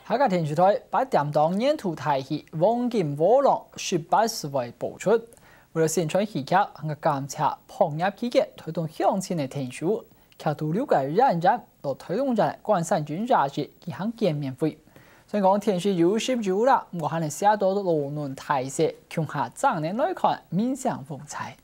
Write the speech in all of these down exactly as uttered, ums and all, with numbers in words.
客家電視台八點檔年度大戲《黃金畫廊》十八時會播出。為了宣傳戲劇，還有感謝博愛基金推動鄉親个天數，劇肚六個演員到推動人關山軍夜市舉行見面會。雖然講天時有濕有冷，毋過還係寫到老嫩大細，共下正面來看，面相風采。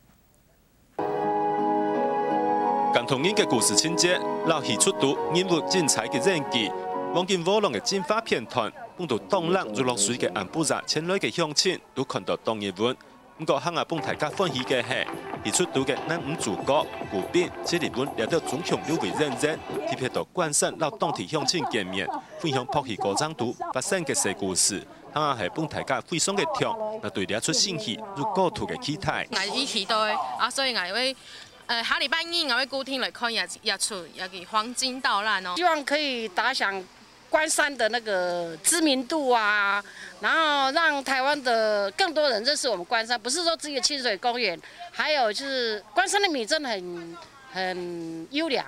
感動人个故事情節，摎戲齣肚人物精彩个演技，《黃金畫廊》个精華片段，分到當冷又落水个暗晡夜前來个鄉親，都看到當入溫。毋過，還較分大家歡喜个係，戲齣肚个男女主角顧斌、謝麗文這兜忠雄六位演員，特別到關山摎當地鄉親見面，分享拍戲過程肚發生个細故事。 還係分大家非常个暢，𠊎對這齣新戲有高度个期待。𠊎已期待啊，所以𠊎會，呃，下禮拜日𠊎會固定來看這，這齣，這個《黃金畫廊》哦。希望可以打響關山的那個知名度啊，然後讓台灣的更多人認識我們關山，不是說只有清水公園，還有就是關山的米真的很，很優良，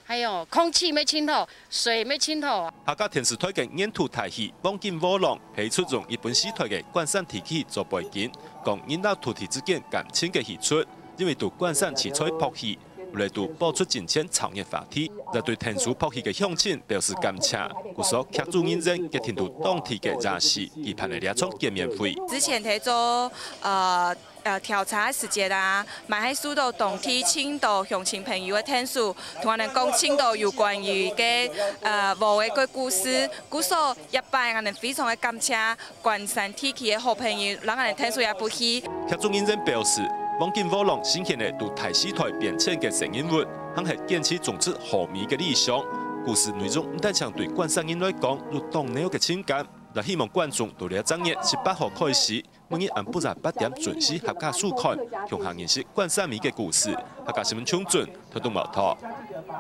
還有空氣乜清透，水乜清透啊。客家電視台个年度大戲《黃金畫廊》係一齣用日本時代个關山地區做背景，講人摎土地之間感情个戲齣。因為在關山取材拍戲，為了在播出進前炒熱話題，也對天數拍戲个鄉親表示感謝。故所劇組人員決定在當地个夜市舉辦了這場見面會。之前在做，呃， 呃，調查个時節啊，嘛係收到當地盡多鄉親朋友个天數，同𠊎等講盡多有關於个，呃，畫个个故事。故所這擺𠊎等非常个感謝關山地區个好朋友，讓𠊎等天數這齣戲。劇組人員表示，《黃金畫廊》呈現了在大時代變遷个細人物，還係堅持種植好米个理想。故事內容毋單淨對關山人來講有當濃个情感，也希望觀眾對這隻月十八號開始， 每日暗晡夜八點準時合家收看，共下認識關山米个故事。客家新聞，鍾俊，台東報導。